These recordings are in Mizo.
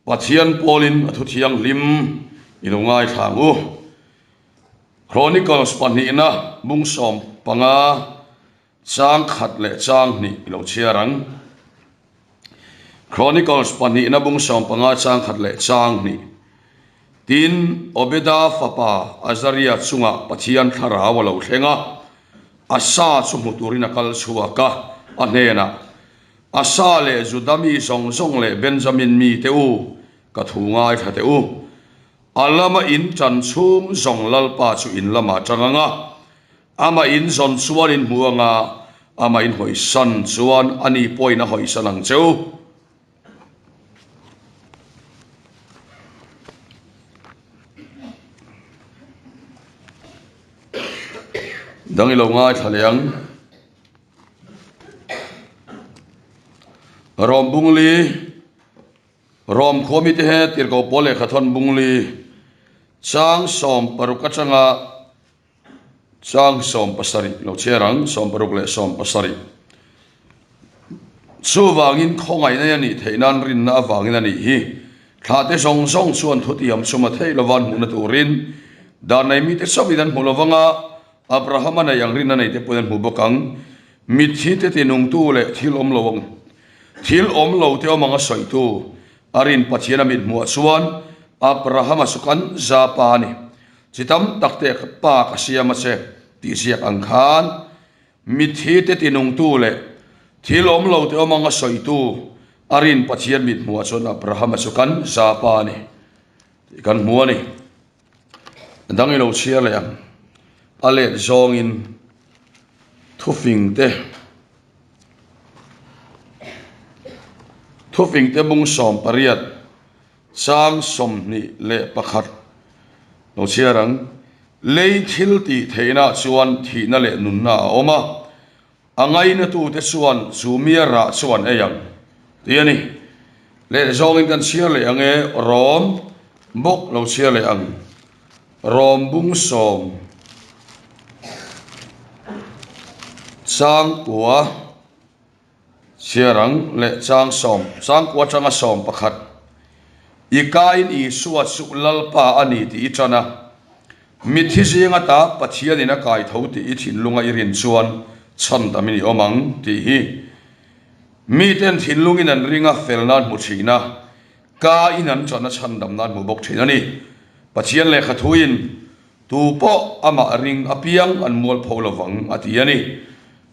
Pathian pawlin a thu thianghlim i lo ngaithla ang u. Chronicles pahnihna bung 15 chang khat leh chang hnih i lo chhiar ang. Chronicles pahnihna bung 15 chang khat leh chang hnih. Tin, Obeda fapa Azaria chungah Pathian thlarau a lo thleng a, Asa chu hmu turin a kal chhuak a, a hnenah, Asa leh Juda mi zawng zawng leh Benjamin mite u, ka thu ngaithla teh u. A lama in ṭan chhung zawng Lalpa chu in lamah ṭang ang a, amah in zawn chuan in hmu ang a, amah in hawisan chuan ani pawhin a hawisan ang che u. Dang i lo ngaithla leh ang. Rom Bungli, Rom khua mite he tirhkoh pawl lehkha thawn Bungli chang 60 atanga chang 70 lo chhiar ang, 60 leh 70. Chuvangin khawngaihna a nih theih nan rinna avangin a nih hi. Thlahte zawng zawng chuan thutiam chuma theih lova an hmuhna turin dan nei mite chauhin an hmu lovang a, Abrahama nei ang rinna nei te pawhin an hmu bawk ang. Mitthi te tinungtu leh thil awm lo ang thil awm lo te awm anga sawitu a rin Pathian a mit hmuah chuan Abrahama chu kan za pa a ni. Chi tam tak te pa ka siam a che tih ziak ang khan mitthi te tinungtu leh thil awm lo te awm anga sawitu a rin Pathian mit hmuah chuan Abrahama chu kan za pa a ni tih kan hmu a ni. Dang i lo chhiar leh ang. A let zawngin thufing te thufing te bung 18 chang 21 lo chhiar ang. Lei thil tih theihna chuan thihna leh nunna a awm a. A ngainatute chuan chu mia rah chu an ei ang tih a ni. Leh zawngin kan chhiar leh ang e, Rom bawk lo chhiar leh ang. Rom bung sawm chang kua chhiar ang leh chang sawm chang kua atanga 11. I kain Isua chu Lalpa a ni tih i tan a. Mitthi zing ata Pathianin a kai tho tih i thinlunga i rin chuan chhan tam in i awm ang tih hi miten thinlungin an ring a, fel nan hmu thin a, ka in an chana chhan dam nan hmu bawk thin a ni. Pathian lehkha thuin tu pawh amah ring apiang an mual pho lovang a ti a ni.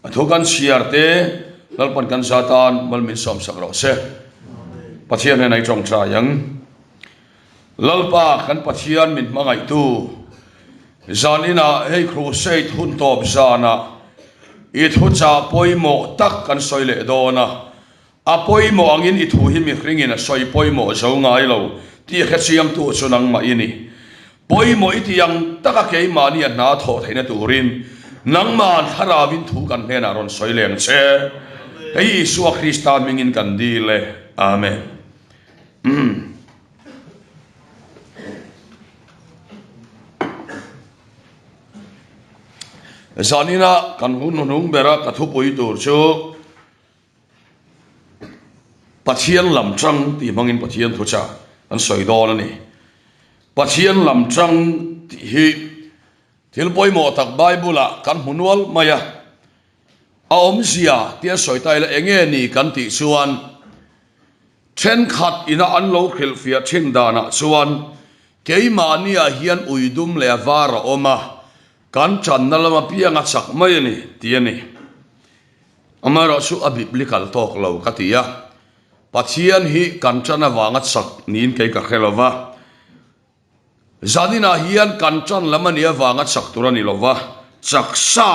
A thu kan chhiar te Lalpan kan za tan mal min sawmsak rawh se. Pathian hnenah i tawngtai ang. Lalpa kan Pathian min hmangaihtu, zan inah hei crusade hun tawp zanah i thuchah pawimawh tak kan sawi leh dawn a, a pawimawh angin i thu hi mihringin a sawi pawimawh zo ngai lo tih hrechiangtu chu nangmah i ni. Pawimawh i ti ang taka keimahni a hna thawh theihna turin nangma'n thlarauin thu kan hnenah rawn sawi leng che. Hei Isua Krista hmingin kan dil e. Amen. Zanina kan hun hnung bera ka thupui tur chu Pathian lam tang tih hmangin Pathian thuchah an sawi dawn a ni. Pathian lam tang tih hi thil pawimawh tak Bible-ah kan hmu nual mai a. A awmzia tia sawi ta ila eng nge ni kan tih chuan Thenkhat ina an lo hrilhfiah thin danah chuan keimahniah hian ui dum leh a var a awm a, kan tanna lam apiang a chak mai a ni tih a ni. Amaherawhchu a biblical tawk lo ka ti a, Pathian hi kan tan avanga chak niin kei ka hre lo va. Zaninah hian kan tan lam a nih avanga chak tur a ni lo va, chak sa,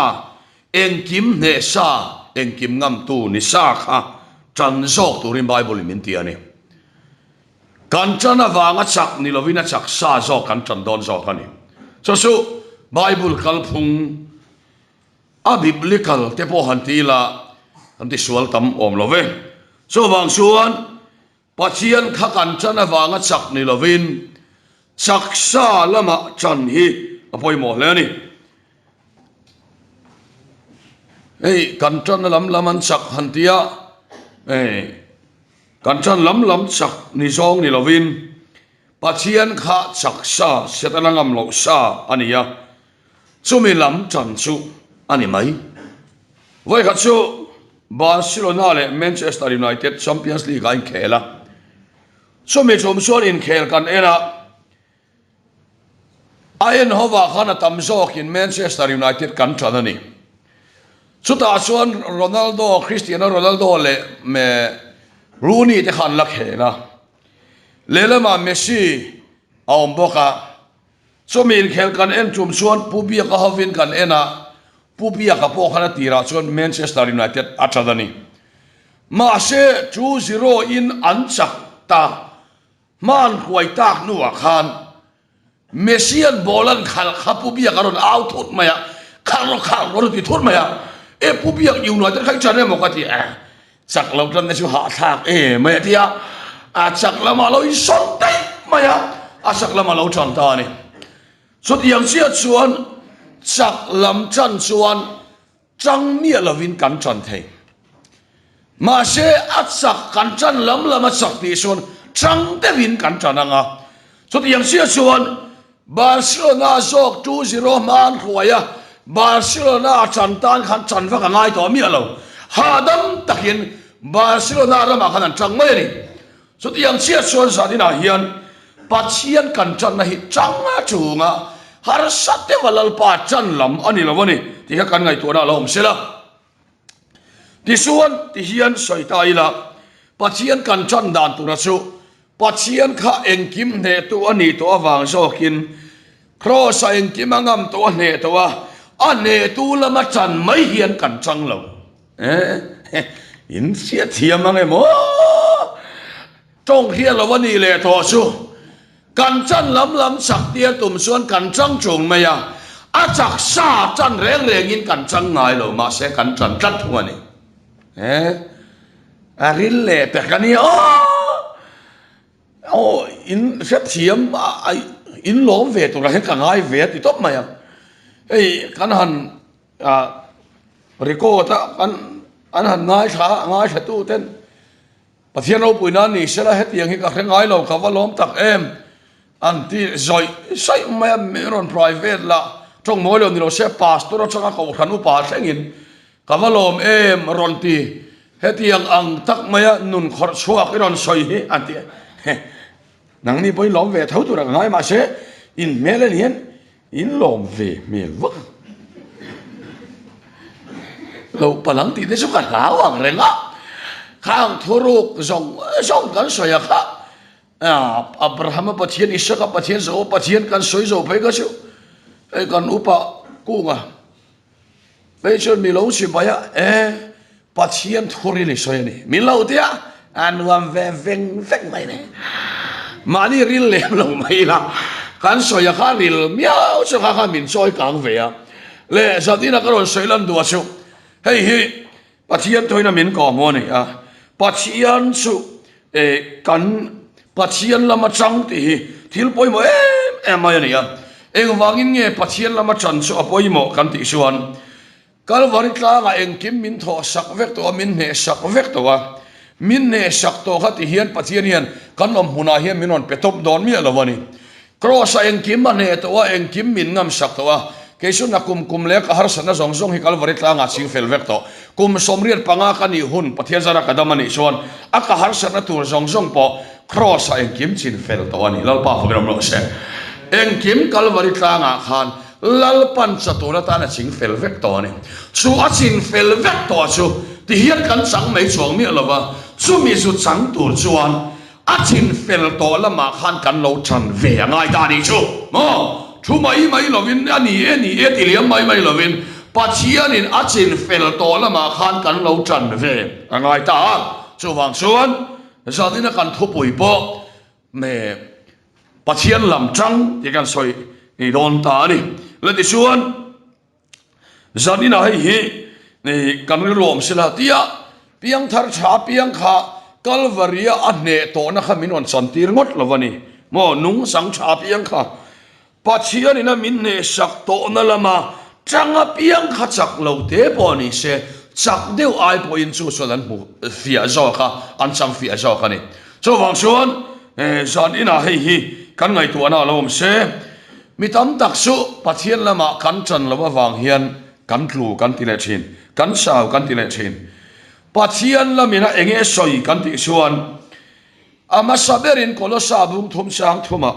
engkim hneh sa, engkim ngamtu ni sa kha tan zawk turin Bible in min ti a ni. Kan tan avanga chak ni lovin a chak sa zawk kan tan dawn zawk a ni. Chu chu Bible kalphung a biblical te pawh han ti ila kan tisual tam awm lo ve. Chuvang chuan Pathian kha kan ṭan avanga chak ni lovin chaksa lama ṭan hi a pawimawh hle a ni. Hei kan ṭanna lam lam an chak han tia hei. Kan ṭan lam lam chak ni zawng ni lovin Pathian kha chak sa Setana ngam loh sa a ni a, chumi lam ṭan chu a ni mai. Vawikhat chu Barcelona leh Manchester United Champions League-ah inkhel a, chumi ṭum chuan inkhel kan en a, A en hovah khan a tam zawkin Manchester United kan ṭan a ni. Chutah chuan Ronaldo, Cristiano Ronaldo leh Rooney te khan la khel a. Lehlamah Messi a awm bawk a. Chumi inkhel kan en ṭum chuan Pu Biaka hovin kan en a, Pu Biaka pawh khan a tirah chuan Manchester United a ṭan a ni. Mahse, 2-0 in an chak ta. Hman huai tak hnuah khan Messian ball an khalh kha Pu Biak a rawn au thut mai a, khalh rawh khalh rawh a rawn ti thut mai a, e Pu Biak United kha i chan emaw ka ti e, chak lo tan te chu hahthlak em mai a ti a, a chak lamah lo insawn daih mai a, a chak lamah lo tan ta a ni. Chutiang chiah chuan chak lam tan chuan Chang miah lovin kan ṭan thei. Mahse, a chak kan ṭan lam lam a chak tih chuan ṭang deuhin kan ṭan ang a. Chutiang chiah chuan Barcelona zawk 2-0 hma an hruai a, Barcelona a ṭan tan khan ṭan vak a ngai tawh miah lo. Hahdam takin Barcelona ramah khan an ṭang mai a ni. Chutiang chiah chuan zaninah hian Pathian kan ṭanna hi ṭang a chunga harsa deuha Lalpa ṭan lam a ni lo a ni tih kha kan ngaihtuahna a lo awm sela. Tichuan, tihian sawi ta ila, Pathian kan ṭan dan tura chu Pathian kha engkim hnehtu a nih tawh avang zawkin Kraws-a engkim a ngam tawh a hneh tawh a, a hnehtu lama ṭan mai hian kan ṭang lo. Eh, in hriat thiam ang em aw? Tawng hriat lo a nih leh tawh chu. Kan chan lam lam chak tia tum chuan kan chang chung mai a, a chak sa chan reng rengin kan chang ngai lo, mahse kan chan tlat thung a ni. Eh, a ril leh pek a ni aw. Aw, in hrethiam a, in lawm ve turah hian ka ngai ve a ti tawp mai a. Hei, kan han Ah record a an an han ngaithla a ngaithla tu ten Pathian ropui nan ni sela hetiang hi ka hre ngai lo ka va lawm tak em an ti zawih zawih mai a min rawn private lah tawng mawi lo ni lo se pastor atanga kohhran upa thlengin ka va lawm em rawn ti hetiang ang tak mai a nun khawrh chhuak i rawn sawi hi an ti nangni pawhin lawm ve tho tur a ka ngai mahse in hmel en hian In lawm ve hmel vak lo palang tih te chu ka hlau ang reng a, khang thuruk zawng zawng kan sawi a kha Abrahama Pathian, Isaka Pathian, Jakoba Pathian kan sawi zo phei kha chu hei kan upa kunga Hei chuan mi lo chibai a, E, Pathian thurin i sawi a ni. Min lo ti a, a nuam ve veng veng mai le. Mahni ril lem lo mai ila, kan sawi a kha ril miau chu kha khan min chawi kang ve a. Le, zatina ka rawn sawi lan duh a chu, hei hi Pathian thuin a min kawhhmuh a ni a, Pathian chu E, kan Pathian lama chang tih hi thil pawimawh em em mai a ni a. Engvangin nge Pathian lama chan chu a pawimawh kan tih chuan, Kalvari tlangah engkim min thawh sak vek tawh a, min hneh sak vek tawh a. Min hneh sak tawh kha ti hian Pathian hian kan awm hmunah hian min rawn pe tawp dawn miah lo a ni. Kraws-a engkim a hneh tawh a, engkim min ngam sak tawh a. Kei chu na kum kum leh ka harsatna zawng zawng hi Kalvari tlangah ching fel vek tawh. Kum 85 ka nih hun Pathian zara ka dam a nih chuan a ka harsatna tur zawng zawng pawh Kraws-a engkim chin fel tawh a ni. Lalpa fakin awm rawh se. Engkim Kalvari tlangah khan Lalpan chatur atan a ching fel vek tawh a ni. Chu a chin fel vek tawh chu tihian kan chang mai chuang miah lo va, chumi zu chang tur chuan A chin fel tawh lamah khan kan lo ṭan ve a ngai ta a nih chu maw? Thu mai mai lovin a ni e ni e ti liam mai mai lovin Pathianin a chin fel tawh lamah khan kan lo ṭan ve a ngai ta a. Chuvang chuan zanina kan thupui pawh me Pathian lam ṭang tih kan sawi ni dawn ta a ni. La tichuan. Zaninah hei hi kan rilru awm sela tia piangthar tha piang kha Kalvaria a hneh tawhna kha min rawn chantir ngawt lo a ni maw? Nungchang tha piang kha Pathianin a min hnehsak tawhna lama tanga piang kha chak lo te pawh ni se. Chak deuh ai pawhin chu chuan an hmu fiah zawk a, an chang fiah zawk a ni. Chuvang chuan zan inah hei hi kan ngaihtuahna a lo awm se, mi tam tak chu Pathian lamah kan ṭan loh avang hian kan tlu kan ti leh ṭhin, kan chau kan ti leh ṭhin. Pathian lamina eng nge sawi kan tih chuan a hmasa berin Kolosa bung thum chang thumah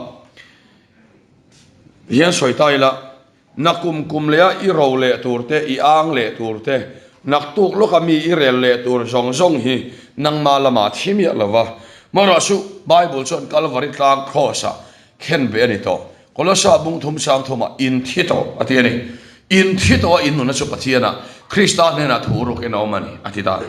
hian sawi ta ila, Nakum kum leha i ro leh tur te, i ang leh tur te, naktuk lawka mi i rel leh tur zawng zawng hi nangma lamah thi miah lo va. Marawh chu Bible chuan Kalvari tlang Kraws-ah khen ve a ni tawh. Kolosa bung thum sang thumah in thi tawh a ti a ni. In thi tawh a in nuna chu Pathianah Krista hnenah thu rukin a awm a ni a ti ta.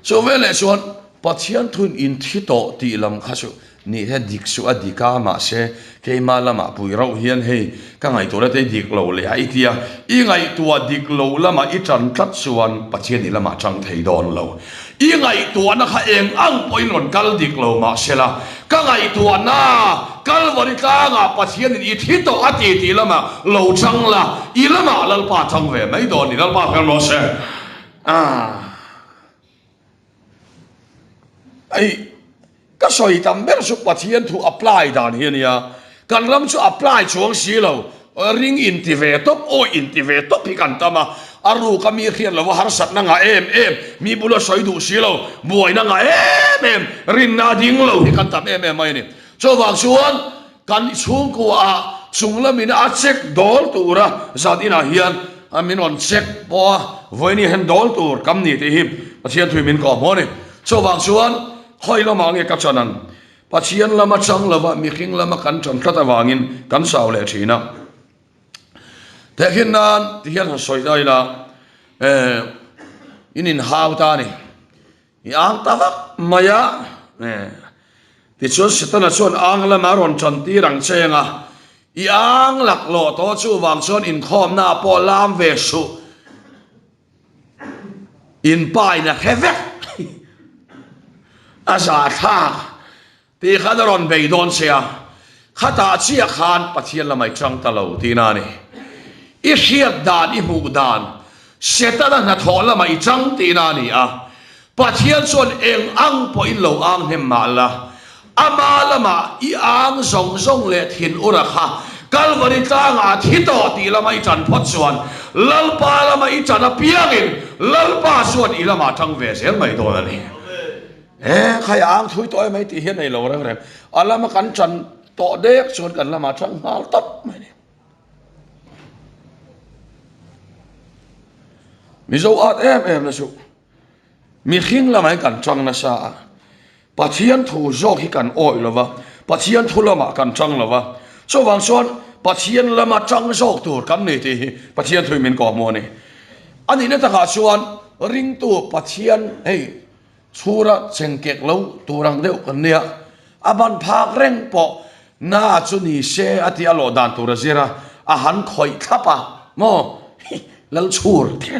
Chu veleh chuan Pathian thuin in thi tawh tih lam kha chu Ni he dik chu a dik a, mahse keimah lamah pui rauh hian hei ka ngaihtuahna te i dik lo leh a i ti a, i ngaihtuah dik lo lamah i tan tlat chuan Pathian i lamah tang thei dawn lo. I ngaihtuahna kha eng ang pawhin rawn kal dik lo mahsela ka ngaihtuahna Kalvari tlangah Pathianin i thi tawh a ti tih lamah lo tang la, i lamah Lalpa tang ve mai dawn ni Lalpa hmel rawh se. Aah. Ei, ka sawi tam ber chu Pathian thu apply dan hi a nia. Kan ram chu apply chuang si lo, ring inti ve tawp, awi inti ve tawp hi kan tam a. A ruk a mi hriat lova harsatna ngah em em, mi bula sawi duh si lo, buaina ngah em em, rinna a ding lo hi kan tam em em mai a ni. Chuvang chuan Kan chhungkuaah chung lamin a check dawl tura zan inah hian min rawn check pawh a, vawiin hian dawl tur kam ni tih hi Pathian thui min kawh hmu a ni. Chuvang chuan khawi lamah nge ka chan ang? Pathian lama chang lova mihring lama kan chan tlat avangin kan chau leh thin a. Tehkhin nan ti hian han sawi ta ila, in inhau ta a ni. I ang ta vak mai a, tichuan Setana chuan ang lama rawn tan tir ang che ang a, i ang laklawh tawh chuvang chuan inkhawmna pawh lam ve suh, in pa in a hre vek a zahthlak Tih khan a rawn bei dawn che a, khatah chiah khan Pathian lamah i chang ta lo tihna a ni. I hriat dan, i hmuh dan, Setana hnathawh lamah i chang tihna a ni a. Pathian chuan eng ang pawhin lo ang hnem mah la, ama lamah i ang zawng zawng leh thin ura kha Kalvari tlangah a thi tawh tih lama i tan phawt chuan Lalpa lama i tan apiangin Lalpa chuan i lamah tang ve zel mai dawn a ni. He khai a ang thui tawh em mai tih hian nei lo reng reng. A lama kan tan tawh dek chuan kan lamah tang nghal tawp mai a ni. Mizo at em em na chu mihring lamah hian kan tang nasa a, Pathian thu zawk hi kan awih lo va, Pathian thu lamah kan tang lo va. Chuvang chuan Pathian lama tang zawk tur kan ni tih hi Pathian thu in min kawhhmuh a ni. A nihna takah chuan ringtu Pathian hei Chhura chengkek lo tur ang deuh kan nia, a ban phak reng pawh na chu ni se a tih a lawh dan tur a zir a, a han khawih thlap a maw hi lal chhur te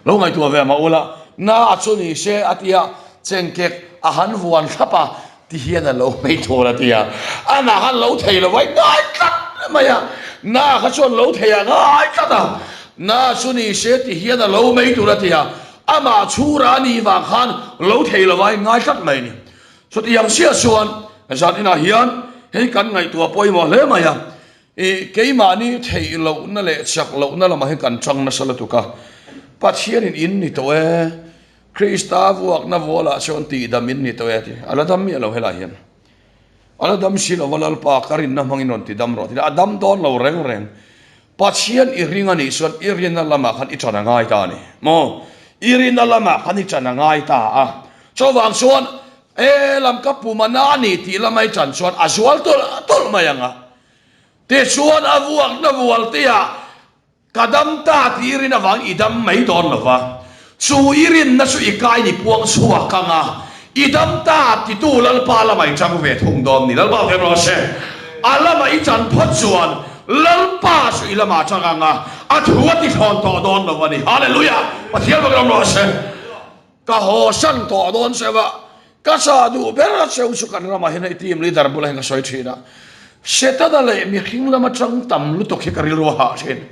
lo ngaihtuah ve mah ula, na chu ni se a tih a chengkek a han vuan thlap a ti hian a lo hmei tur a ti a, a na khan lo thei lo a ngai tlat mai a, na kha chuan lo thei a ngai tlat a, na chu ni se ti hian a lo mei tur a ti a, Amah chhura a nih vang khan lo thei lo a inngai tlat mai a ni. Chutiang chiah chuan zan inah hian hei kan ngaihtuah pawimawh hle mai a, ih keimahni theih lohna leh chak lohna lamah hian kan chang nasa lutuk a, Pathianin in ni tawh e, Krista vuakna vualah chuan tihdam in ni tawh e a ti. A la dam miah lo helaiah hian. A la dam si lova Lalpa ka rinna hmangin rawn ti dam rawh ti a dam dawn lo reng reng. Pathian i ring a nih chuan i rinna lamah khan i ṭan a ngai ta a ni maw? I rinna lamah khan i ṭan a ngai ta a. Chuvang chuan e lam ka pum a na a ni tih lama i ṭan chuan a zual tawlh tawlh mai ang a. Tichuan a vuakna vualteah Ka dam ta tih i rin avang i dam mai dawn lo va, chu i rinna chu i kain i puang chhuak ang a, i dam ta titu Lalpa lamah i chang ve thung dawn ni. Lalpa fem rawh se. A lamah i chan phawt chuan Lalpa chu i lamah a chang ang a, a thu a ti thlawn tawh dawn lo a ni. Hallelujah! Pathian bawk ram rawh se. Ka haw san tawh dawn che va, ka chah duh ber a cheu chu kan ramah hian hei team leader bulah hian ka sawi thin a, Setana leh mihring lama chang tam lutuk hi ka rilru a hah thin.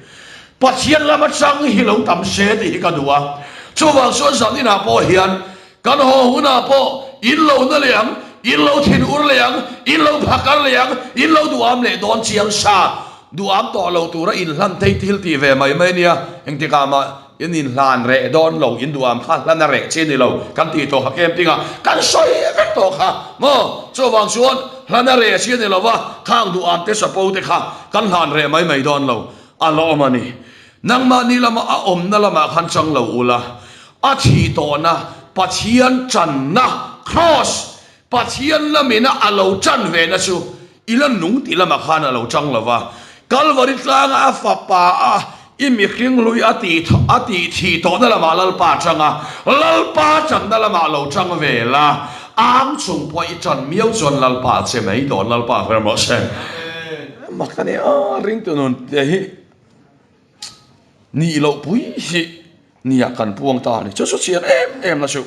Pathian lama chang hi lo tam se tih hi ka duh a. Chuvang chuan zaninah pawh hian kan haw hunah pawh in lo na leh ang, in lo thin ur leh ang, in lo phakar leh ang, in lo duham leh dawn chiang sa. Duham tawh lo tura inhlan thei thil tih ve mai mai nia, engtikah mah in inhlan reh dawn lo, in duham kha hlan a reh chi ni lo kan tih tawh kha camping ah kan sawi vek tawh kha maw? Chuvang chuan hlan a reh chi ni lo va, khang duham te chapo te kha kan hlan reh mai mai dawn lo, a la awm a ni. Nangmahni lama a awmna lamah khan chang lo ula, a thih tawhna Pathian channa, Cross, Pathian lamina a lo chan vena chu i la nung tih lamah khan a lo chang lo va. Kalvari tlanga a fapa a i mihring hlui a tih a tih thih tawhna lamah Lalpa a chang a, Lalpa channa lamah lo chang ve la, ang chung pawh i chan miau chuan Lalpa a che mai dawn, Lalpa a hre rawh se. Mak a ni a, ringtu nun te hi nih loh pui hi nia kan puang ta a ni. Chu chu chian em em la chu.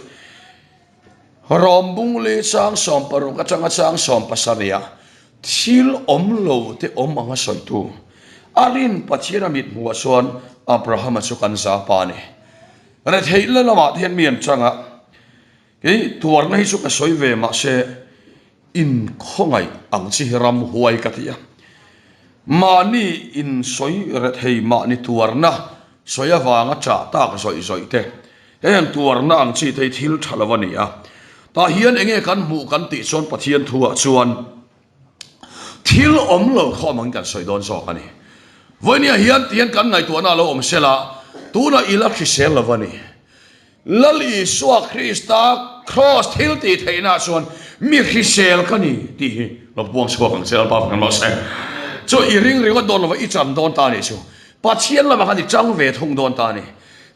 Rawm bung li chang 16 atanga chang 17 ah thil awm lo te awm anga sawitu a rin Pathian a mit hmuh ah chuan Abrahama chu kan za pa a ni. Retheihna lamah te hian mi an chang a, kei tuarna hi chu ka sawi ve mahse inkhawngaih ang chi hi ramhuai ka ti a. Mahni insawi rethei mahni tuarna sawi avanga chah tak zawih zawih te, heng tuarna ang chi te hi thil tha lo a ni a. Tah hian enge kan hmuh kan tih chuan Pathian thuah chuan thil awm lo khawm angin kan sawi dawn zawk a ni. Vawinia hian tihian kan ngaihtuahna a lo awm sela, tunah i la hrisel lo a ni. Lal Isua Krista Kraws thil tih theihna ah chuan mi hrisel ka ni tih hi lo puang chhuak ang che Lalpa fak rawh se. Chu i ring ringawt dawn lova i chan dawn ta nih chu Pathian lamah khan i chang ve thung dawn ta a ni.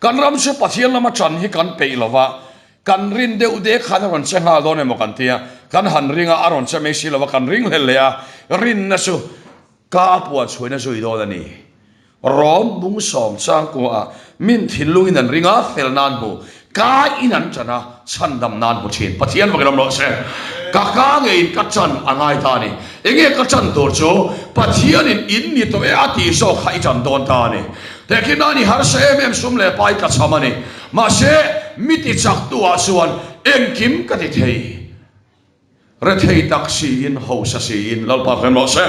Kan ram chu Pathian lama chan hi kan peih lova, kan rin deuh dek khan a rawn che nghal dawn emaw kan tia, kan han ring a, a rawn che mai si lova kan ring hlel leh a, rinna chu ka puan chhuaina zui dawn a ni. Rawm bung sawm changkua ah min thinlungin an ring a, fel nan hmu, ka in an chan a, chhandam nan hmu thin. Pathian vakin awm rawh se. Ka ka ngeiin ka chan a ngai ta a ni. Enge ka chan tur chu Pathianin in ni tawh e a tih zawk kha i chan dawn ta a ni. Tehkhin nan i harsa em em sum leh pai ka cham a ni. Mahse, mi ti chak tu ah chuan engkim ka ti thei. Rethei tak siin, hausa siin, Lalpa hrem rawh se.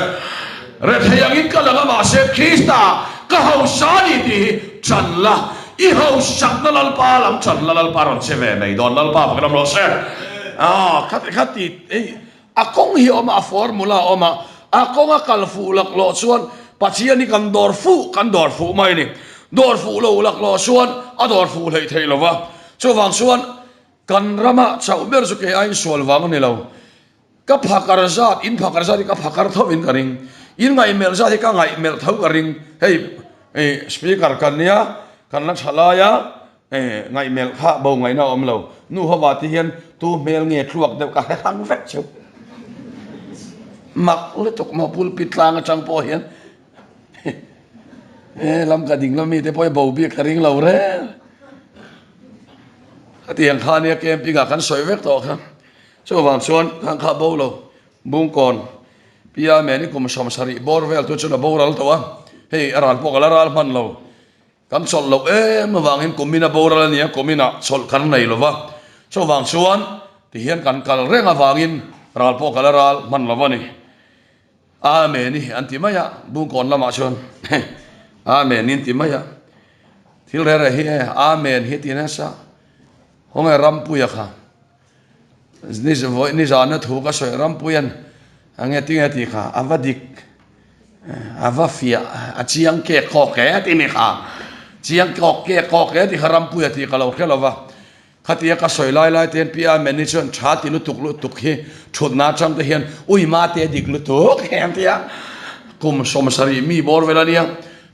Rethei angin ka lang a, mahse Krista ka hausa a ni tih hi chan la, i hausakna Lalpa lam chan la, Lalpa rawn che ve mai dawn, Lalpa fak ram rawh se. Ah, kha kha ti ei, a kawng hi a awm a, a formula a awm a, a kawng a kal fuh laklawh chuan Pathian hi kan dawr fuh, kan dawr fuh mai a ni. Dawr fuh lo laklawh chuan a dawr fuh hleih theih lo va, chuvang chuan Kan rama chauh ber chu kei aiin sual vang a ni lo. Ka phakar zat, in phakar zat hi ka phakar tho in ka ring. In ngaihmelh zat hi ka ngaihmelh tho ka ring. Hei, eh, speaker kan nia, kan la tha lai a, eh, ngaihmelh kha bo ngaihna a awm lo. Nu hova ti hian tu hmel nge tluak deuh ka hre hrang vek cheu. Mak lutuk maw pulpit tlang atang pawh hian he lam ka ding lami te pawh hi bo bik ka ring lo reng. Hetiang kha nia camping ah kan sawi vek tawh kha. Chuvang chuan khang kha bo lo Bungkawn Pia Meni kum 70 bawr vel tu chuan a boral tawh a, hei a ral pawh ka la ral hman lo. Kan chawlh loh em avangin kumin a boral a nia, kumin ah chawlh kan nei lo va. Chuvang chuan tihian kan kal reng avangin ral pawh ka la ral hman lo a ni. Amen i an ti mai a, Bungkawn lamah chuan Amen in ti mai a, thil reh reh hi e Amen hi ti nasa, khawnge Rampuia kha ni zana thu ka sawi Rampuian a nge tinge tih kha a va dik a va fiah a chiang kek kawk e ti mi kha chiang kawk kek kawk e ti kha Rampuia tih ka lo hre lo va. Khatia ka sawi lai lai te hian Pi Ameni chuan tha ti lutuk lutuk hi thutna atang te hian ui mate a dik lutuk he an ti a, kum 70 mi bawr vel a nia,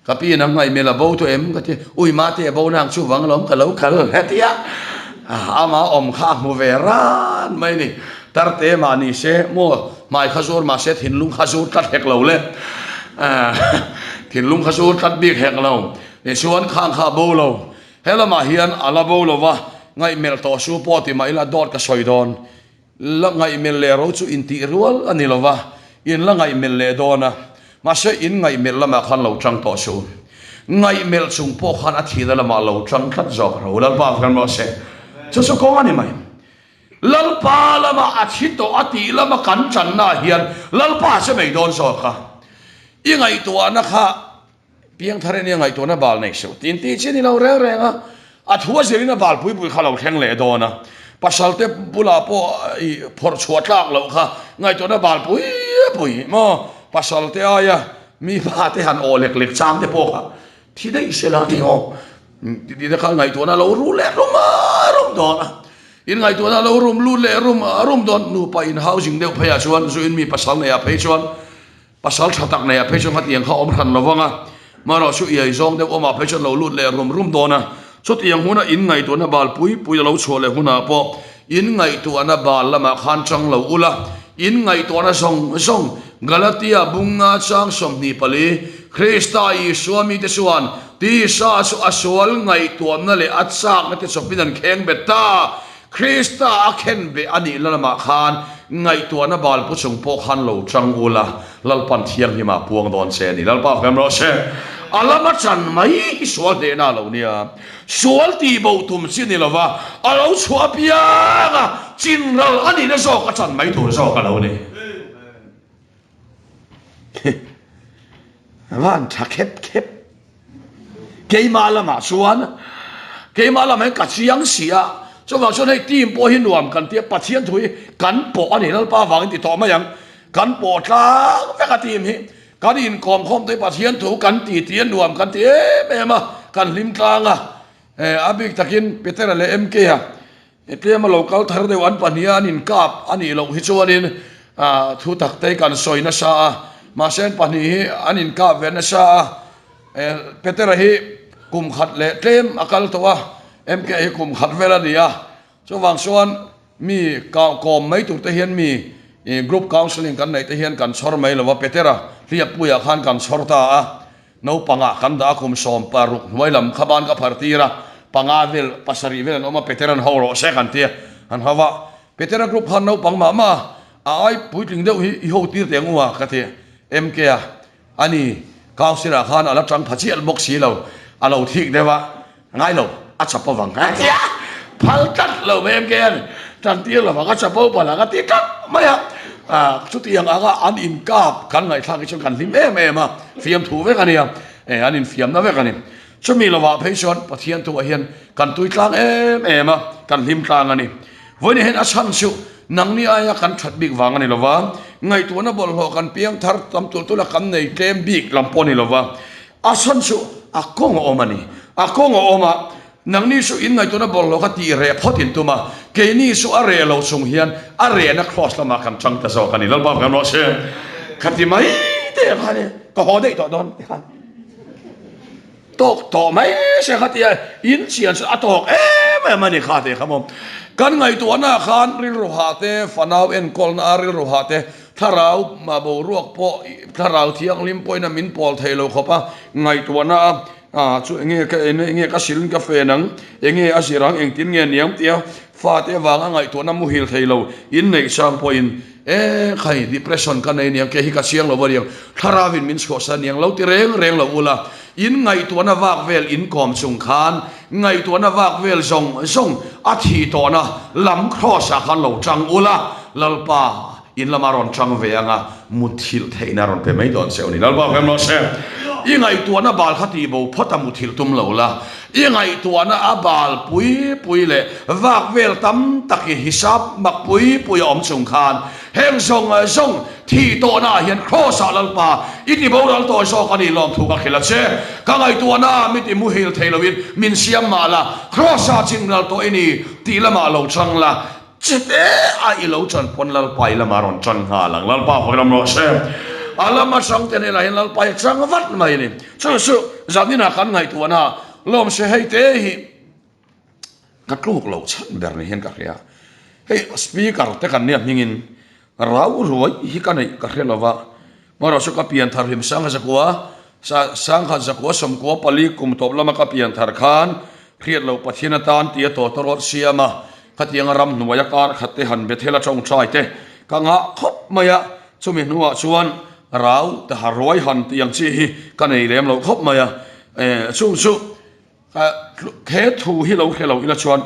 ka pi in a ngaihmel a bo tawh em ka ti, ui mate a bo nang chu vang lawm ka lo kal he ti a, ama awm kha a hmu ve ran mai ni, tarte mah ni se maw hmai kha zur mah se thinlung kha zur tlat hek lo le, thinlung kha zur tlat bik hek lo, tichuan khang kha a bo lo. He lamah hian a la bo lo va, ngaihmelh tawh su pawh ti mah ila dawt ka sawi dawn. La ngaihmelh leh ro chu intih rual a ni lo va, in la ngaihmelh leh dawn a, mahse in ngaihmelh lamah khan lo tang tawh su. Ngaihmelh chung pawh khan a thihna lamah lo tang tlat zawk ro. Lalpa kan rawh se. Chu chu kawng a ni mai. Lalpa lama a thi tawh a tih lama kan tanna hian Lalpa che mai dawn zawk a. I ngaihtuahna kha Piangthar in i ngaihtuahna bal nei suh tin tih chi ni lo reng reng a, a thu a zirin a bal pui pui kha lo thleng leh dawn a, pasal te bulah pawh i phawrh chhuah tlak loh kha ngaihtuahna bal pui pui maw, pasal te aia mi pa te han aw lek lek chang te pawh kha thi daih se la tih aw tih te kha ngaihtuahna lo ru leh rum a rum dawn a, in ngaihtuahna lo rum lut leh rum a rum dawn nupa in housing deuh pheiah chuan zu in mi pasal nei ah phei chuan Pasal tha tak nei ah phei chuan khatiang kha awm hran lo vang a, marawh chu iai zawng deuh awmah phei chuan lo lut leh rum rum dawn a. Chutiang huna in ngaihtuahna bal pui pui a lo chhuah leh hunah pawh in ngaihtuahna bal lamah khan chang lo ula, in ngaihtuahna zawng zawng Galatia bunga chang 24, Krista Isua mite chuan tisa chu a sual ngaihtuahna leh a chakna te chawpin an kheng bet ta. Krista a khen beh a nih la lamah khan ngaihtuahna bal pu chung pawh khan lo chang u la, Lalpan thianghlimah puang dawn che a ni. Lalpa fem rawh se. A lama chan mai hi sual hnehna a lo nia. Sual tih bo tum chi ni lova, a lo chhuah apiang a, chinral a nihna zawk a chan mai tur zawk a lo ni. Van tha khep khep. Keimah lamah chuan keimah lamah hian ka chiang si a, chuvang chuan hei team pawh hi nuam kan tia Pathian thu hi kan pawh a ni Lalpa avangin ti tawh mai ang, kan pawh tlang vek a team hi, kan inkawm khawm te hi Pathian thu kan ti ti a nuam kan ti em em a, kan hlim tlang a, a bik takin Petera leh MK-a Tlema lo kal thar deuh an pahniha an inkap a nih loh hi chuanin thu tak te kan sawi nasa a, mahse an pahnih hi an inkap ve nasa a, Petera hi kum khat leh tlem a kal tawh a, MK hi kum khat vel a ni a, chuvang chuan mi kawm mai tur te hian mi group counselling kan neih te hian kan chhawr mai lo a, Petera hliappuiah khan kan chhawr ta a. Naupangah kan dah a kum 16 hnuai lam kha ban ka phar tir a, panga vel, pasarih vel an awm a, Peter an ho rawh se kan ti a, an ho a. Petera group khan naupang mah mah a, a ai puitling deuh hi i ho tir teh ang u a ka ti a, MK a, ani council ah khan a la tang pha chiah bawk si lo, a lo thik deuh a, Ngai lo, a chapo vang ka ti a, phal tlat lo mai em ke an tan tir lo vang a chapo palh ang a ti tlat mai a, chutiang anga an inkap kan ngaihthlak hi chuan kan hlim em em a, fiamthu vek a nia, an infiamna vek a ni. Chumi lovah phei chuan Pathian thuah hian kan tui tlang em em a, kan hlim tlang a ni. Vawiin hian a chhan chu nangni aia kan that bik vang a ni lova, ngaihtuahna bawlhhlawh kan piang thar tam tulh tulh a kan nei tlem bik lam pawh a ni lova, A chhan chu a kawng a awm a ni. A kawng a awm a, nangni chu in ngaihtuahna bawlhhlawh kha tih reh phawt in tum a, keini chu a reh lo chung hian a rehna cross lamah kan chang ta zawk a ni. Lalpa kan rawh se. Ka ti mai te kha ni, ka haw daih tawh dawn ti khan. Tawk tawh mai se kha tia in chian chu a tawk em em a ni kha ti kha maw. Kan ngaihtuahna khan rilru hah te, fanau enkawlna a rilru hah te, Thlarau boruak pawh thlarau thianghlim pawhin a min pawl thei lo khawp a, ngaihtuahna a chu enge ka enge ka silin ka fen ang, enge a zir ang, engtin nge niang tia fate avanga ngaihtuahna muhil thei lo inneih chang pawhin e khai depression ka nei niang ke hi ka chiang lo aniang, thlarauin min chhuahsan aniang lo ti reng reng lo ula, in ngaihtuahna vak vel inkawm chung khan ngaihtuahna vak vel zawng zawng a thih tawhna lam cross ah khan lo tang ula, Lalpa. In lama rawn chang ve anga muthilh theihna rawn pe mai dawn che u ni. Lalpa fem rawh se. I ngaihtuahna bal kha tih bo phawt a muthilh tum lo la. I ngaihtuahna a bal pui pui leh vak vel tam tak i hisap mak pui pui a awm chung khan heng zawng zawng thih tawhna ah hian Kraws ah Lalpa i ti boral tawi zawk a ni lawmthu ka hrilh a che. Ka ngaihtuahna mi ti muhil thei loin min siam mah la, Kraws ah chinral tawh i ni tih lamah lo chang la. Chite a i lo chan pawn Lalpa i lamah rawn chan nghal ang. Lalpa hawi ram rawh se. A lama chang te hnenah hian Lalpa hi a chang vat mai a ni. Chu chu zaninah kan ngaihtuahna lawmse hei te hi ka tluk loh chhan ber ni hian ka hria. Hei speaker te kan nia hmingin rau ruai hi ka neih ka hre lova. Hmarawh chu ka pian thar hlim sangha zakua sangha zakua sawmkua pali kum tawp lama ka pian thar khan hriat loh Pathian atan tia tawta rawt siam a, khatianga ram hnuaia kar khat te han Bethel a tawngtai te ka ngah khawp mai a, chumi hnuah chuan rau ta ha ruai han tih ang chi hi ka nei lem lo khawp mai a. Chung chu he thu hi lo hre lo ila chuan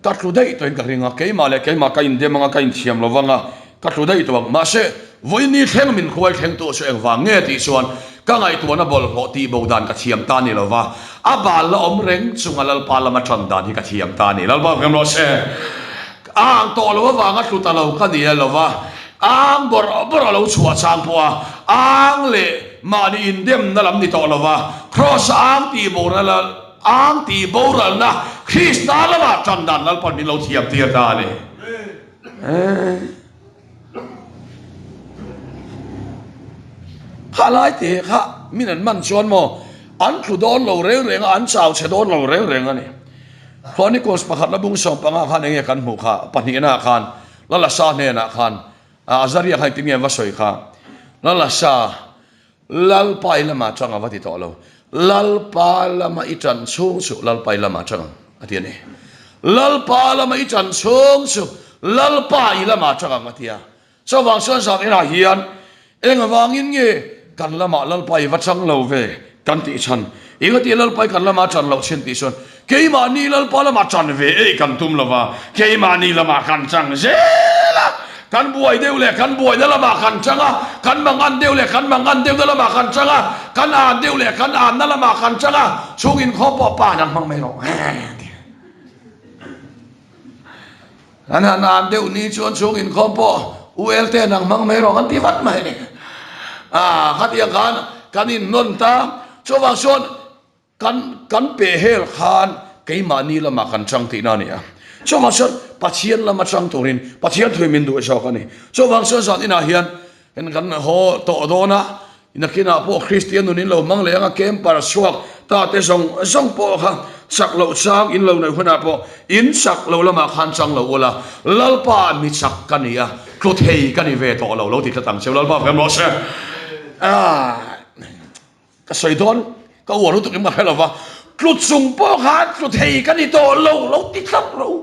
ka tlu daih tawhin ka ring a, keimah leh keimah ka indem anga ka inthiam lo vang a, ka tlu daih tawh ang. Mahse, vawiin thleng min hruai thlengtu chu engvang nge tih chuan ka ngaihtuahna bawlhhlawh tih bo dan ka thiam ta ni lo va, a bal la awm reng chunga Lalpa lama tan dan hi ka thiam ta a ni. Lalpa hmel rawh se. A ang tawh lo avanga tlu ta lo ka ni a lo va, ang bawrh bawrh a lo chhuah chang pawh a, ang leh mahni indemna lam ni tawh lo va, Kraws ang tih boral ang tih boralna Krista lamah tan dan Lalpan min lo thiam tir ta a ni. Kha lai te kha min an man chuan maw an tlu dawn lo reng reng a, an chau chhe dawn lo reng reng a ni. Chronicles pakhat la bung 15 khan enge kan hmuh kha, pahnihna khan Lalasa hnenah khan Azaria khan engtin nge an va sawi kha, Lalasa Lalpa i lamah tang a va ti tawh lo, Lalpa lama i tan chhung chu Lalpa i lamah tang ang a ti a ni. Lalpa lama i tan chhung chu Lalpa i lamah tang ang a ti a. Chuvang chuan zan inah hian engvangin nge kan lamah Lalpa i va chang lo ve kan tih chhan? Engati Lalpa i kan lamah tan loh chin tih chuan keimahni Lalpa lamah tan ve ei kan tum lo va, keimahni lamah kan chang zel a, kan buai deuh leh kan buaina lamah kan chang a, kan mangan deuh leh kan mangan deuhna lamah kan chang a, kan an deuh leh kan anna lamah kan chang a, chhung inkhawm pawh pa nang hmang mai rawh. An han an deuh ni chuan chhung inkhawm pawh UL te nang hmang mai rawh kan ti vat mai a ni. Ah, khatiang khan kan inhnawn ta. Chuvang chuan kan kan peh hel khan keimahni lamah kan chang tihna a ni a. Chuvang chuan Pathian lama chang turin Pathian thui min duh zawk a ni. Chuvang chuan zan inah hian En kan haw tawh dawn a, nakinah pawh Kristian nun in lo hmang leh ang a, camper chhuak ta te zawng zawng pawh kha chak loh chang in lo neih hunah pawh in chak lo lamah khan chang lo ula, Lalpa mi chak ka ni a, tlu thei ka ni ve tawh lo, lo ti tlat ang che u, Lalpa fem rawh se. Ka sawi dawn, ka uar lutuk in ka hre lo va, tlu chung pawh khan tlu thei ka ni tawh lo, lo ti tlat rawh u.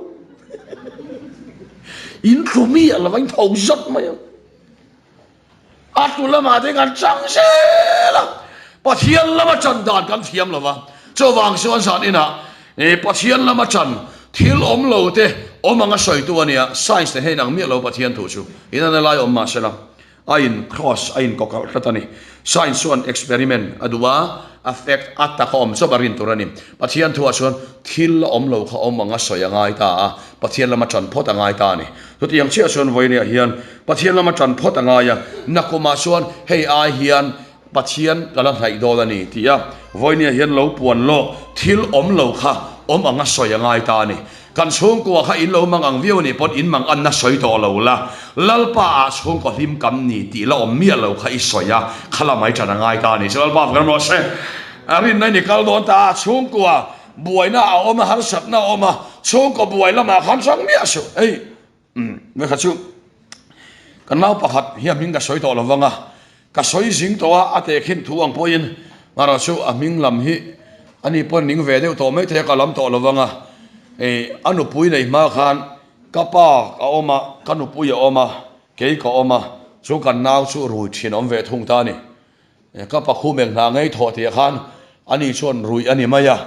In tlu mi a lo va in tho zawt mai ang. A tlu lamah te kan chang zel a, Pathian lama chan dan kan thiam lo va, chuvang chuan zan inah Pathian lama chan thil awm lo te awm anga sawitu a nia, science te hian ang miah lo Pathian thu chu inana lai awm mahsela A in cross, a in kawkalh tlat a ni. Science chuan experiment a duh a, a fact a tak a awm chawp a rin tur a ni. Pathian thuah chuan thil la awm lo kha awm anga sawi a ngai ta a, Pathian lama tan phawt a ngai ta a ni. Chutiang chiah chuan vawinia hian Pathian lama tan phawt a ngai a, nakumah chuan hei ai hian Pathian ka la hnaih dawn a ni tih a, vawinia hian lo puan lawk thil awm lo kha awm anga sawi a ngai ta a ni. Kan chhungkua kha in lo mang ang viau a nih pawn in mang anna sawi tawh lo la, Lalpa ah chhungkaw hlim kam ni tih la awm miah lo kha i sawi a, kha la mai tan a ngai ta a ni. Chu Lalpa kan rawh se. A rinna in i kal dawn ta a, chhungkua buaina a awm a, harsatna a awm a, chhungkaw buai lamah khan chang miah suh. Hei. Umm vekha chu ka nau pakhat hi a hming ka sawi tawh lo vang a, ka sawi zing tawh a, a tehkhin thu ang pawhin erawh chu a hming lam hi ani pawhin ning ve deuh tawh maithei a, ka lam tawh lo vang a, ih a nupui nei hma khan ka pa a awm a, ka nupui a awm a, kei ka awm a, chu kan nau chu rui thin awm ve thung ta a ni. Ka pakhu meng hna ngei thawh tih khan ani chuan rui a ni mai a,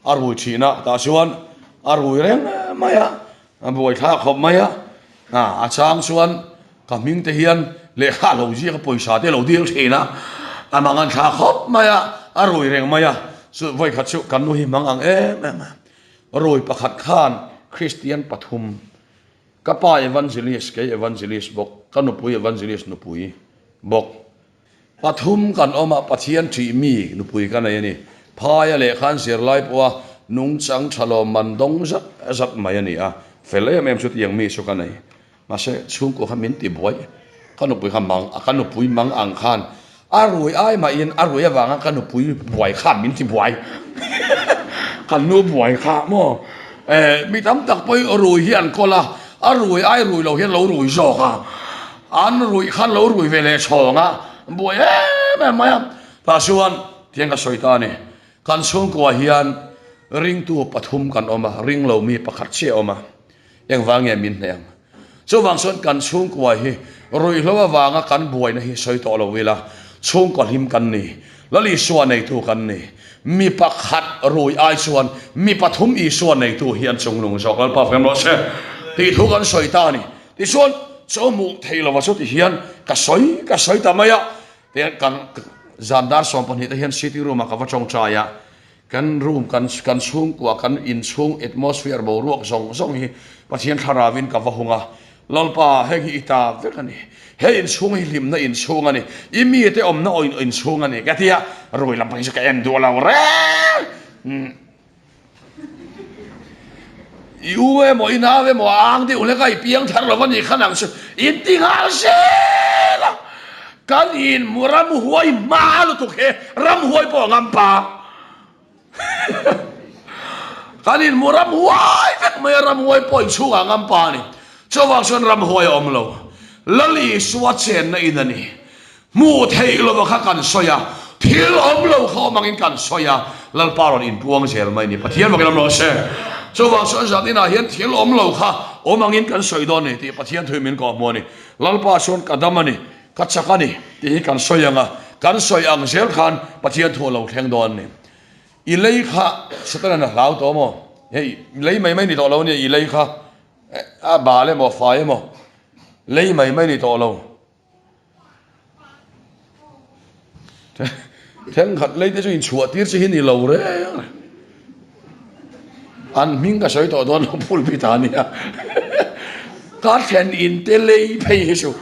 a rui thin a, tah chuan a rui reng mai a, a buai thlak khawp mai a, a chang chuan ka hming te hian lehkha lo ziak a pawisa te lo dil thin a, a mang an thla khawp mai a, a rui reng mai a, chu vawikhat chu kan nu hi hmang ang em em a, rui pakhat khan Kristian pathum ka pa evangelist kei evangelist bawk, ka nupui evangelist nupui bawk. Pathum kan awm a, Pathian ṭih mi nupui ka nei a ni. Phaia lehkha an zir lai pawha nungchang ṭha lo man dawng zat zat mai a ni a, fel em em chutiang mi chu ka nei. Mahse, chhungkua kha min ti buai. Ka nupui kha mang, ka nupui mang ang khan a rui ai mahin a rui avanga ka nupui buai khan min ti buai. Kan nu buai kha maw? Eh, mi tam tak pawhin rui hi an kawl a, a rui ai rui lo hian lo rui zawk a. An ruih khan lo rui ve leh chhawng a, buai em em mai a. Tah chuan tiang ka sawi ta a ni, kan chhungkua hian ringtu pathum kan awm a, ring lo mi pakhat chiah a awm a, engvang nge min hneh ang? Chuvang chuan kan chhungkua hi ruihhlo avanga kan buaina hi sawi tawh lo ila, chhungkaw hlim kan ni, Lal Isua neitu kan ni. Mi pakhat rui ai chuan mi pathum Isua neitu hi an chungnung zawk Lalpa fem rawh se tih thu kan sawi ta a ni. Tichuan, chaw hmuh thei lova chu tihian ka sawi ka sawi ta mai a, tihian kan zan dar 12 te hian sitting room ah ka va tawngtai a, kan room kan kan chhungkua kan inchhung atmosphere boruak zawng zawng hi Pathian thlarauin ka va hung a, Lalpa, heng hi i ta vek a ni. He inchhung hi hlimna inchhung a ni. I mite awmna aw inchhung a ni. Ka ti a, rui lam pawh hi chu ka en duh lo reng. I u emaw i nau emaw a ang deuh hlek a, i piang thar lo a nih kha nang chu in ti nghal zel a. Kan in ramhuai hma lutuk he ramhuai pawh a ngam pa. Kan inhmu ramhuai vek mai a, ramhuai pawh inchhungah ngam pa a ni. Chuvang chuan ramhuai a awm lo. Lal Isua chenna in a ni. Hmuh theih lova kha kan sawi a, thil awm lo kha awm angin kan sawi a, Lalpa rawn inpuang zel mai a ni. Pathian vakin awm rawh se. Chuvang chuan zan inah hian thil awm lo kha awm angin kan sawi dawn a ni tih Pathian thuin min kawhhmuh a ni. Lalpa chuan ka dam a ni, ka chak a ni tih hi kan sawi ang a, kan sawi ang zel khan Pathian thu a lo thleng dawn a ni. I lei kha Satan-a'n a hlau tawh maw? Hei, lei mai mai ni tawh lo a nia, i lei kha a bal emaw, a fai emaw, lei mai mai ni tawh lo. Thenkhat lei te chu inchhuah tir chi hi ni lo reng reng. An hming ka sawi tawh dawn lo pulpit ah nia. Ka thlen in te lei phei hi chu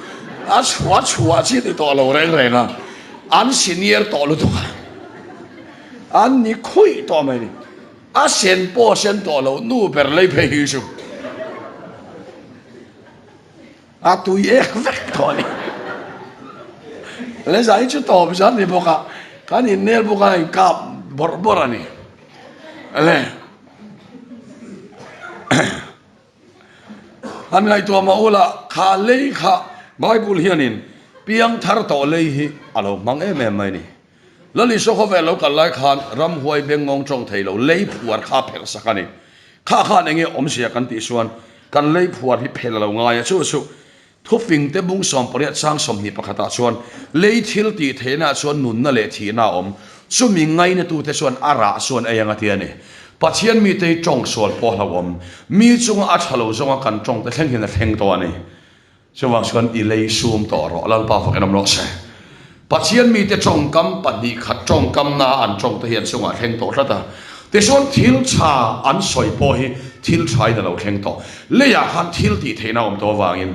a chhuah chhuah chi ni tawh lo reng reng a. An senior tawh lutuk a. An ni khuih tawh mai ni. A sen pawh a sen tawh lo nu ber lei phei hi chu. A tui ek vek tawh a ni. Le zai chu tawp zan ni bawk a, kan innel bawk a, inkap bawrh bawrh a ni. Le han ngaihtuah mah ula, kha lei kha Bible hianin piang thar tawh lei hi a lo hmang em em mai a ni. Lal Isua khawvel lo kal lai khan ramhuai bengngawng tawng thei lo lei phuar kha a phelh sak a ni. Kha khan enge awmzia kan tih chuan kan lei phuar hi phelh a lo ngai a, chu chu thufing te bung 18 chang 21 ah chuan lei thil tih theihna ah chuan nunna leh thihna a awm, chumi ngainatute chuan a rah chuan ei ang a ti a ni. Pathian mite hi tawng sual pawh a hlauhawm, mi chunga a tha lo zawnga kan tawng te thleng hian a thleng tawh a ni. Chuvang chuan i lei sum tawh rawh, Lalpa fakin awm rawh se. Pathian mite tawngkam pahnih khat tawngkam na an tawng te hi an chungah thleng tawh tlat a. Tichuan thil tha an sawi pawh hi thil tha in a lo thleng tawh. Leiah khan thil tih theihna a awm tawh avangin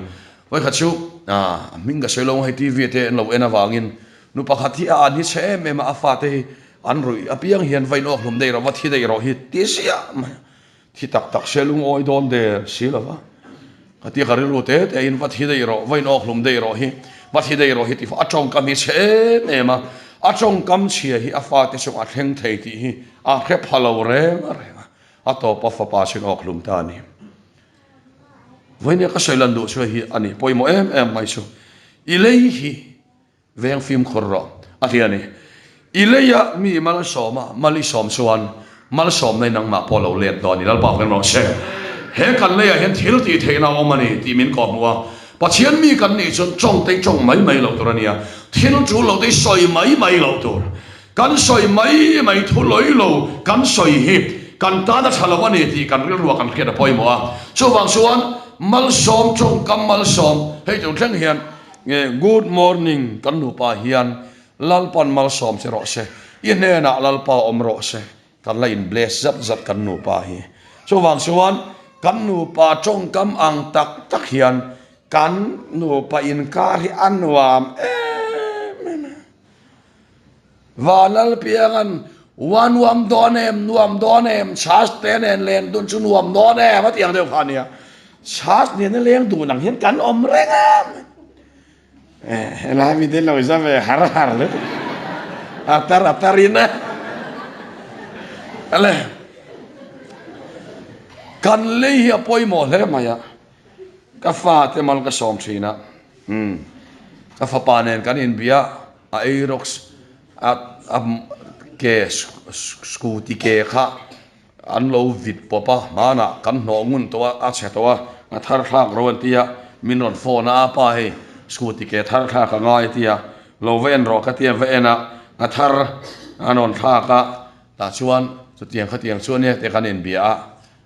vawikhat chu a hming ka sawi lo hei TV te an lo en avangin nu pakhat hi a an hi chhe em em a, a fate hi an ruih apiang hian va in awk hlum daih rawh, va thi daih rawh hi ti ziah mai a. Thi tak tak se lungawi dawn der si lo va, ka tia ka rilru te te in va thi daih rawh, va in awk hlum daih rawh hi, va thi daih rawh hi ti a tawngkam hi chhe em em a, a tawngkam chhia hi a fate chungah a thleng thei tih hi a hre pha lo reng reng a, a tawpa fapa chu in awk hlum ta a ni. Vawinia ka sawi lan duh chu hei hi a ni, pawimawh em em mai chu i lei hi. Veng fimkhur rawh, a ti a ni. I leia mi malsawma mal i sawm chuan malsawmna i nangmah pawh lo let dawn i Lalpa veng rawh se. He kan leiah hian thil tih theihna a awm a ni tih min kawhhmuh a. Pathian mi kan nih chuan tawngtei tawng mai mai loh tur a nia. Thil tul lo te i sawi mai mai loh tur. Kan sawi mai mai thu lawi lo kan sawi hi kan tan a tha lo a ni tih kan rilruah kan hriat a pawimawh a. Chuvang chuan malsawm tawngkam malsawm hei tur thleng hian Nge good morning kan nupa hian Lalpan malsawm che rawh se, i hnenah Lalpa awm rawh se, kan la in bless zat zat kan nupa hi. Chuvang chuan kan nupa tawngkam ang tak tak hian kan nupa inkar hi a nuam em em a. Vanlalpianga'n Ua nuam dawn em, nuam dawn em, chhas te nen leng dun chu nuam dawn em a tih ang deuh kha a nia. Chhas nena leng dun ang hian kan awm reng a. Eh, helai mi te lo za ve har har le. A tar a tar in a. Ale. Kan lei hi a pawimawh hle mai a. Ka fa te mal ka sawm thin a. Umm. Ka fapa nen kan inbia a Aerox a a ke scooty ke kha an lo vit pawp a, hmanah kan hnawh ngun tawh a, a chhe tawh a, a thar thlak ro an ti a, min rawn phone a, a pa hei scooty ke thar thlak a ngai a ti a, lo va en rawh ka ti a, va en a, a thar a rawn thlak a. Tah chuan chutiang khatiang chu ania te kan inbia a,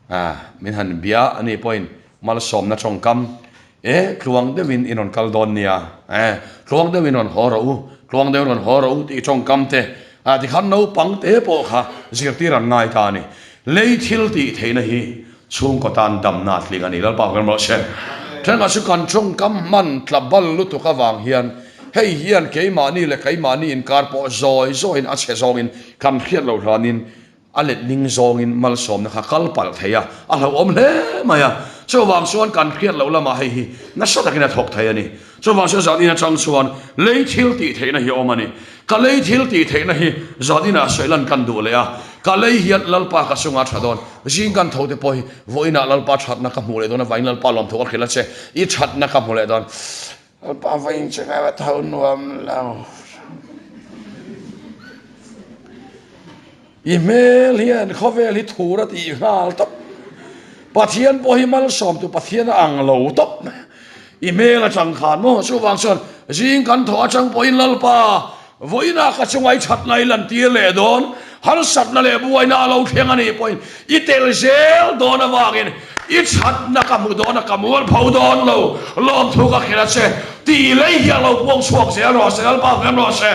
ah min han bia a ni pawhin malsawmna tawngkam e tluang deuhin in rawn kal dawn nia e tluang deuhin rawn haw rawh u, tluang deuhin rawn haw rawh u tih tawngkam te ah tikhan naupang te pawh kha zirtir an ngai ta a ni. Lei thil tih theihna hi chhungkaw tan damna a tling a ni. Lalpa kan rawh se. Thenkhat chu kan tawngkam hman tla bal lutuk avang hian hei hian keimahni leh keimahni inkar pawh zawi zawiin a chhe zawngin kan hriat loh hlanin a letling zawngin malsawmna kha kal palh thei a, a hlauhawm hle mai a. Chuvang chuan kan hriat loh lamah hei hi nasa takin a thawk thei a ni. Chuvang chuan zan in atang chuan lei thil tih theihna hi a awm a ni. Ka lei thil tih theihna hi zan inah sawi lan kan duh leh a, ka lei hian Lalpa ka chunga tha dawn. Zing kan tho te pawh hi vawiinah Lalpa thatna ka hmuh leh dawn avangin Lalpa lawmthu ka hrilh a che, i thatna ka hmu leh dawn. Lalpa vawiin che ka va tho nuam lo. I hmel hian khawvel hi thur a tih nghal tawp. Pathian pawh hi malsawmtu Pathian a ang lo tawp. I hmel atang khan maw chuvang chuan zing kan thawh atang pawhin Lalpa vawiinah ka chunga i thatna i lantir leh dawn, harsatna leh buaina a lo thleng a nih pawhin i tel zel dawn avangin i thatna ka hmu dawn a, ka mualpho dawn lo, lawmthu ka khelh a che tih lei hi a lo puang chhuak zel rawh se, Lalpa hmel rawh se.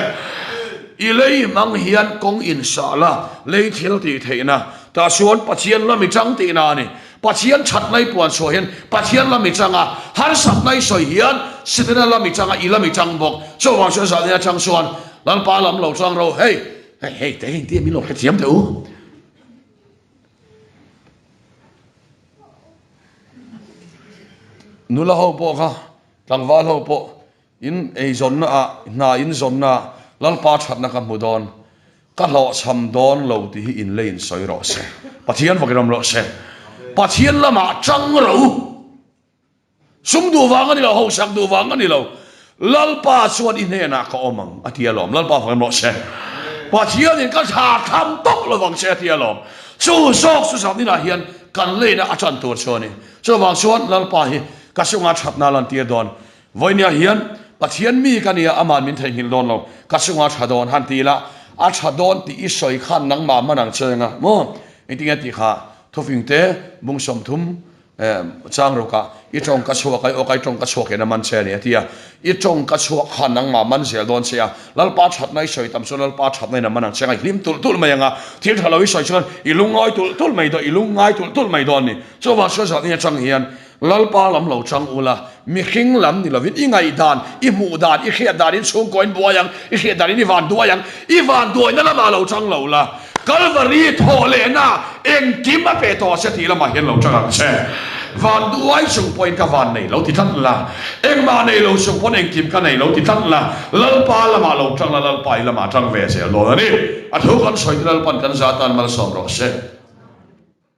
I lei hmang hian kawng insah la, lei thil tih theihna, tah chuan Pathian lam i chang tihna a ni. Pathian thatna i puan chhuah hian Pathian lam i chang a, harsatna i sawi hian Setana lam i chang a, i lam i chang bawk. Chuvang chuan zan ina chang chuan Lalpa lam lo chang ro, hei, hei, hei, te heng tia min lo hrethiam teh u. Nula ho pawh kha, tlangval ho pawh In eizawnna ah, hna in zawnna ah Lalpa thatna ka hmu dawn, ka hlawhchham dawn lo tih hi in leiin sawi rawh se. Pathian vakin awm rawh se. Pathian lamah tang rawh u. Sum duh vang a ni lo, hausak duh vang a ni lo. Lalpa chuan i hnenah ka awm ang a ti alawm. Lalpa vakin awm rawh se. Pathianin ka tha tham tawp lovang che a ti alawm. Chu zawk chu zaninah hian kan leina a tan tur chu a ni. Chuvang chuan Lalpa hi ka chunga thatna a lantir dawn. Vawinia hian Pathian mi ka nia aman min theihnghilh dawn lo, ka chunga tha dawn han ti ila, a tha dawn tih i sawi khan nangmah hman ang che anga maw? Engtinge tih kha thufing te bung 30 chang rukah i tawng ka chhuak a, i awk a i tawng ka chhuak hian a man che a ni a ti a, i tawng ka chhuak khan nangmah man zel dawn che a, Lalpa thatna i sawi tam chuan Lalpa thatna in a man ang che anga i hlim tulh tulh mai anga, thil tha lo i sawi chuan i lungngawi tulh tulh mai dawn, i lungngai tulh tulh mai dawn a ni. Chuvang chuan zan atang hian Lalpa lam lo chang ula, mihring lam ni lovin i ngaihdan, i hmuhdan, i hriatdan in chhungkaw in buai ang, i hriatdan in i van duai ang, i van duaina lamah lo chang lo la, Kalvari thawh lehna engkim a pe tawh che tih lamah hian lo chang ang che. Van duai chung pawhin ka van nei lo ti tlat la, engmah nei lo chung pawn engkim ka nei lo ti tlat la, Lalpa lamah lo chang la, Lalpa i lamah chang ve zel dawn a ni. A thu kan sawi te Lalpan kan za tan malsawm rawh se.